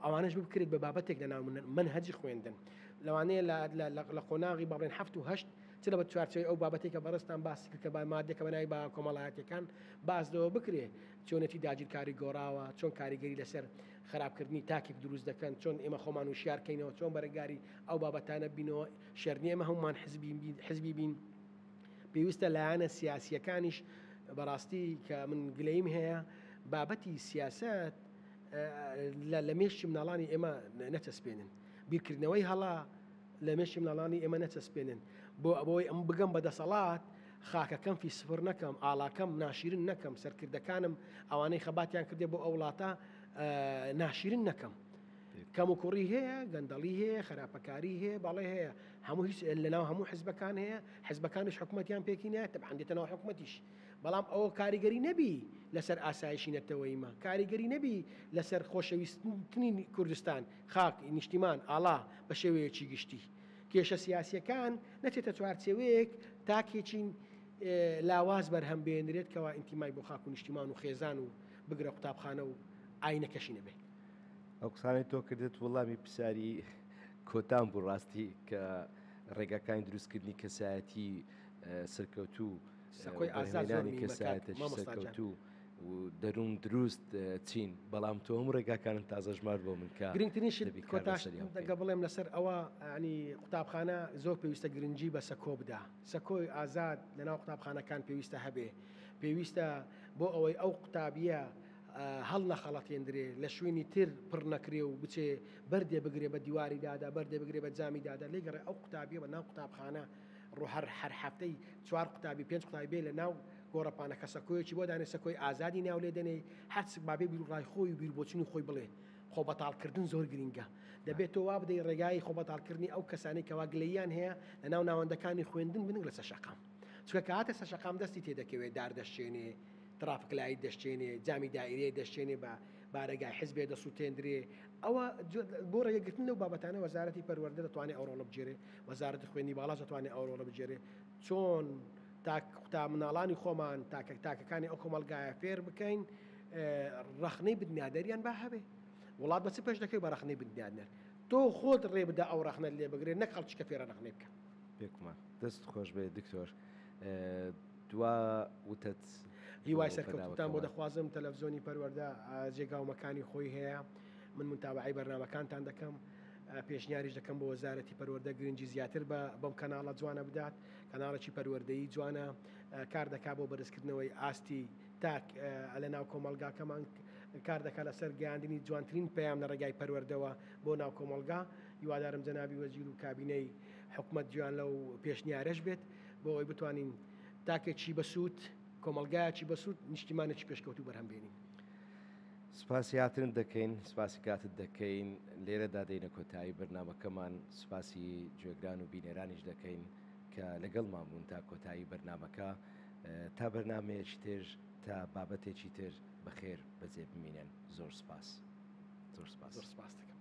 ئەوانەش بکرێت بە بابەتێک لە ناو منهەجی خوێندن لەوانەیە لە قۆناغی باڵێن هەفت و هەشت چ لە چوارچێوەی ئەو بابەتەی کە بەڕێزتان باسی کرد کە بە ماددەکە بە ناوی باوە کۆمەڵایەتیەکان باس لەوە بکرێ چۆنێتی داگیرکاری گۆڕاوە، چۆن کاریگەری لەسەر خراپکردنی تاکێک دروست دەکەن، چۆن ئێمە خۆمان وشیار کەینەوە، چۆن بەرەنگاری ئەو بابەتانە بینەوە، شەرت نیە ئێمە هەموومان حزبی بین، پێویستە لایەنە سیاسیەکانیش بەڕاستی کە من گلەییم هەیە بابەتی سیاسەت لە مێشکی مناڵانی ئێمە نەچەسپێنن، بیرکردنەوەی هەڵە لە مێشکی مناڵانی ئێمە نەچەسپێنن بۆ ئەوەی ئەم بگەم بە دەسەڵات خاکەکەم فی سفر نەکەم ئاڵاکەم ناشیرن نەکەم سەرکردەکانم ئەوانەی خەباتیان کردێ بۆ ئەو وڵاتە ناشیرن نەکەم کەم و کوڕی هەیە گەندەڵی هەیە خراپەکاری هەیە بەڵێ هەیە هەموو هیچ لەناو هەموو حزبەکان هەیە حزبەکانیش حکوومەتیان پێکی نایە تەبعەن دێتە ناو حکوومەتیش بەڵام ئەوە کاریگەری نەبی لەسەر ئاسایشی نەتەوەیمە کاریگەری نەبی لەسەر خۆشەویستنی کوردستان خاک، نیشتیمان، ئاڵا بە شێوەیەکی گشتی. کێشە سیاسییەکان نەچێتە چوارچێوەیەک تاکێکی لاواز بەرهەم بێنرێت کەوا ئینتیمای بۆ خاک و نیشتیمان و خێزان و بگرە قوتابخانە و ئاینەکەشی نەبێت. ئەو قسانەی تۆ کردت وەڵامی پرسیاری کۆتام بوو ڕاستی کە ڕێگاکانی دروستکردنی کەسایەتی سەرکەوتوو سەکۆی ئازاد زۆر بەرهەمهێنانی مهمە کاک کەسایەتێکی مامۆستا جان. سەرکەوتوو و دەروون دروست چین بەڵام تۆ هەموو ڕێگاکانت تازە ژمارد بۆ من کە گرنگترین شت دەبی کار کۆتاش لەسەریان دەگە بکەین. بڵێم لەسەر ئەوە ینی قوتابخانە زۆر پێویستە گرنگی بە سەکۆ بدا سەکۆی ئازاد لەناو قوتابخانەکان پێویستە هەبێ پێویستە بۆ ئەوەی ئەو قوتابیە هەڵنەخەڵەتێندرێ لە شوێنی تر پڕ نەکرێ و بچێ بەردێ بگرێ بە دیواری دادا بەردێ بگرێ بە جامی دادا لێگەڕێ ئەو قوتابیە بە ناو قوتابخانە ڕۆ هەر هەر هەفتەی چوار قوتابی پێنج قوتابی بێ لە ناو گۆڕەپانەکە سەکۆیەکی بۆ دانێ سەکۆی ئازادی ناو لێ دەنێی هەرچ با بێ بیروڕای خۆی و بیروبۆچونی خۆی بڵێ خۆ بەتاڵکردن زۆر گرینگە دەبێت تۆ وا بدەی ڕێگای خۆ بەتاڵکردنی ئەو کەسانەی کەوا گلەییان هەیە لە ناو ناوەندەکانی خوێندن بن لەسەر شەقام چونکە کە هاتە سەر شەقام دەستی تێ دەکەوێت دار دەشچێنێ ترافک لایت دەشچێنێ جامی دائیرەیە دەشچێنێ بە بارەگای حزبێ دەسووتێندرێ ئەوە بۆ ڕێگەگرتن لەو بابەتانە وەزارەتی پەروەردە دەتوانێت ئەو ڕۆڵە بگێرێ وەزارەتی خوێندنی باڵاش دەتوانێت ئەو ڕۆڵە بگێرێ چۆن تاک قوتا مناڵانی خۆمان تاکە تاکەکانی ئەو کۆمەڵگایە فێر بکەین ڕەخنەی بنیادەریان با هەبێ وڵات بە چ پێش دەکەوێت بە ڕەخنەی بنیادنەر تۆ خۆت ڕێ بدە ئەو ڕەخنەت لێ بگرێت نەک خەڵکی کە فێرە ڕەخنەی بکە. بێگومان دەست خۆش بێ دکتۆر دوا وتەت هیوای سەرکەوتنتان بۆ دەخوازم تەلەفزیۆنی پەروەردە جێگا و مەکانی خۆی هەیە من متابعەی بەرنامەکانتان دەکەم پێشنیاریش دەکەم بۆ وەزارەتی پەروەردە گرنگی زیاتر بە بەم کەناڵە جوانە بدات کەناڵێکی پەروەردەیی جوانە کار دەکات بۆ بەرزکردنەوەی ئاستی تاک لە ناو کۆمەڵگاکەمان کار دەکات لەسەر گەیاندنی جوانترین پەیام لە ڕێگای پەروەردەوە بۆ ناو کۆمەڵگا هیوادارم جەنابی وەزیر و کابینەی حکومەت گوێیان لەو پێشنیارەش بێت بۆ ئەوەی بتوانین تاکێکی بەسوود کۆمەڵگایەکی بەسوود نیشتیمانێکی پێشکەوتوو بەرهەم بێنین. سپاسی هاتنت دەکەین، سپاسی کاتت دەکەین، لێرەدا دێینە کۆتایی بەرنامەکەمان، سپاسی گوێگران و بینەرانیش دەکەین کە لەگەڵمان بوون تا کۆتایی بەرنامەکە، تا بەرنامەیەکی تر، تا بابەتێکی تر بەخێر بەجێ بمینن. زۆر سپاس. زۆر سپاس. زۆر سپاست دەکەم.